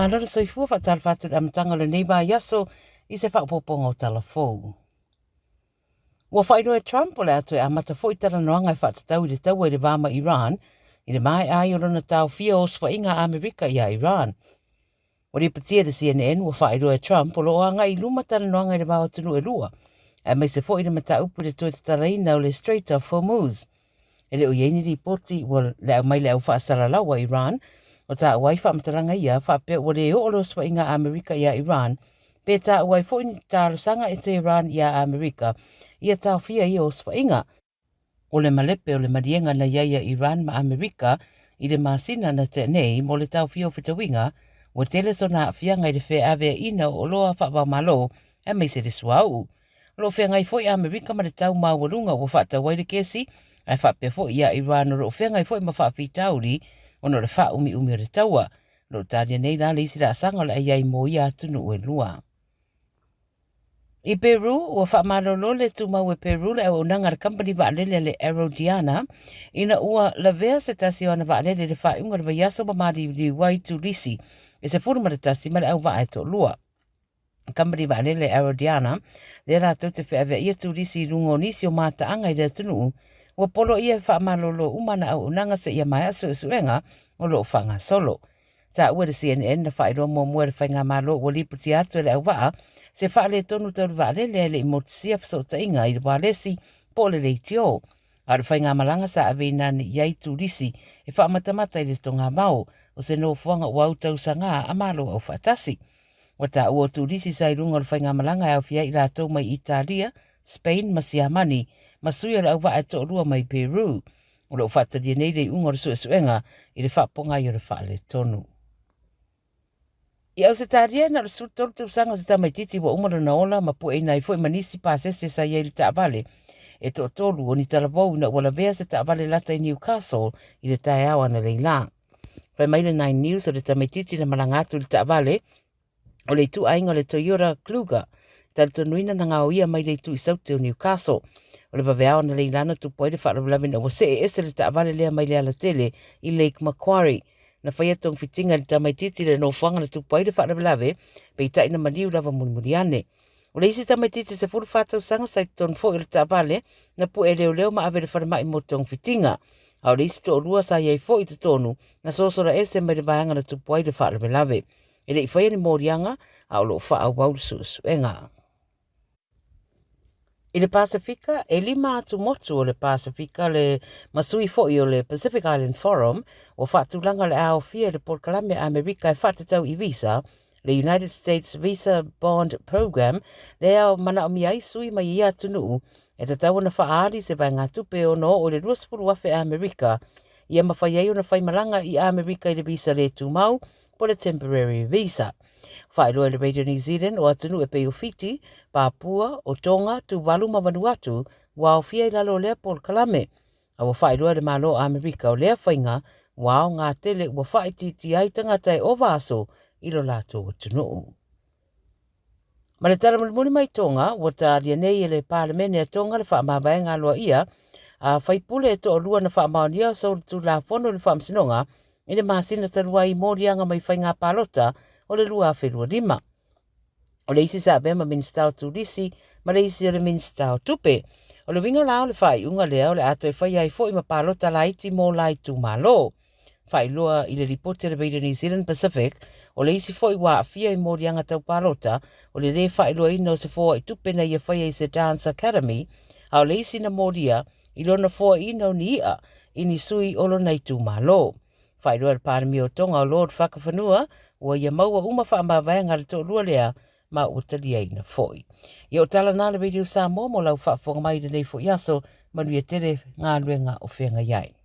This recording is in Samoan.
Faamalo le soifua faatalofa atu i le amataga o lenei vaiaso i se faaopoopoga o tala fou. Ua faailoa e Trump o le a toe amata foi talanoaga e faatatau i le taua i le va ma Iran i le maea ai o lona taofia o osofaiga a Amerika iā Iran. Ua lipotia e le CNN ua faailoa e Trump o lo o agai i luma talanoaga i le va o atunuu e lua, aemaise foi i le mataupu i le toe tatalaina o le Strait of Hormuz. E le o i ai ni lipoti ua le au mai le au faasalalau a Iran o taua ai faamatalaga ia faapea ua le oo le osofaiga a Amerika iā Iran pe taua ai foi ni talosaga e Tehran iā Amerika ia taofia ia osofaiga. O le malepe o le maliega na i ai a Iran ma Amerika i le masina na tea nei mo le taofia o fetauiga, ua tele sona aafiaga i le feaveaiina o oloa faavaomalo aemaise le suauu. O lo o feagai foi Amerika ma le tau maualuga ua faatau ai le kesi, ae faapea foi ia Iran o lo o feagai foi ma faafitauli ona o le faaumiumi o le taua. O lo o talia nei la le isi laasaga o le a i ai mo ia atunuu e lua. I Peru, ua faamalolo le tumau e Peru le auaunaga a le kamupani vaalele a le Aerodiana ina ua lavea se tasi o ana vaalele i le faaiuga o le vaiaso ma maliliu ai turisi e 11 ma le auvaa e toalua. Kamupani vaalele Aerodiana, lea latou te feaveaia turisi i luga o nisi o mataaga i le atunuu, ua poloaia e faamalolo uma ana auaunaga seia maea suesuega o lo o faagasolo. Taua e le CNN na faailoa muamua e le Faigamalo ua lipotia atu e le auvaa se faaletonu tau le vaalele ae le i motusia fesootaiga i le ualesi po o le leitio. A o le faigamalaga sa aveina ane i ai turisi e faamatamata i le togavao o se nofoaga ua autausagā a Malo Aufaatasi. Ua taua o turisi sa i luga o le faigamalaga e aofia ai i latou mai Italia, Spain ma Siamani, ma sui o le auvaa e toalua mai Peru. O lo o faatalia nei le iuga o le suesuega i le faapogai o le faaletonu. I Ausetalia, na o le 13 tausaga o se tamaitiiti ua uma lona ola ma pueina ai foi ma nisi pasese sa i ai i le taavale e toatolu o ni talavou ina ua lavea se taavale lata i Newcastle i le taeao analeila. Fai mai le Nine News o le tamaitiiti na malaga atu i le taavale o le ituaiga o le Toyota Kluger, talitonuina na gaoia mai le itu i Saute o Newcastle. O le vaveao analeila na tupu ai le faalavelave ina ua see ese le taavale lea mai le alatele i Lake Macquarie. Na faia togafitiga i le tamaitiiti i le nofoaga na tupu ai le faalavelave, peitai na maliu lava mulimuli ane. O le isi tamaitiiti 14 tausaga sa i totonu foi o le taavale, na pue leoleo ma ave i le falemai mo togafitiga. A o le isi toalua sa i ai foi i totonu, na sosola ese mai le vaega na tupu ai le faalavelave. E le i faia ni moliaga, a o lo o faaauau le suesuega. I le Pasefika, e lima atu motu o le Pasefika le ma sui foi o le Pacific Island Forum ua faatulaga o le a aofia i le polokalame a Amerika e faatatau i visa, le United States Visa Bond Program, lea manaomia ai sui mai ia atunuu e tatau ona faaali se vaegatupe e ono oo i le 20,000 Amerika ia mafai ai ona faimalaga i Amerika i le visa le tumau po le temporary visa. Faailoa e le Radio New Zealand o atunuu e pei o Fiti, Papua, o Tonga, Tuvalu ma Vanuatu ua aofia i lalo o lea polokalame. A ua faailoa e le Malo o Amerika o lea faiga ua aoga tele ua faaitiitia ai tagata e ova aso i lo latou atunuu. Ma le tala mulimuli mai Tonga, ua talia nei e le Palemene a Tonga le faamavaega aloaia a faipule e toalua na faamaonia solitulafono i le Faamasinoga i le masina talu ai i moliaga mai faiga palota o le 2025. O le isi sa avea ma Minisita o Turisi ma le isi o le Minisita o Tupe. O le uiga la o le faaiuga lea o le a toe faia ai foi ma palota laiti mo la itumalo. Faailoa i le lipoti a le Radio New Zealand Pacific, o le isi foi ua aafia i moliaga tau palota, o le lē faailoaina o se foai tupe na ia faia i se Dance Academy, a o le isi na molia i lona foaiina o ni i'a i ni sui o lona itumalo. Faailoa e le Palemia o Tonga o Lord Fakafanua, ua ia maua uma faamavaega a le toalua lea ma ua taliaina foi. Ia o tala na le Radio Samoa mo lau faafofoga mai i lenei foi aso, manuia tele galuega o feagai ai.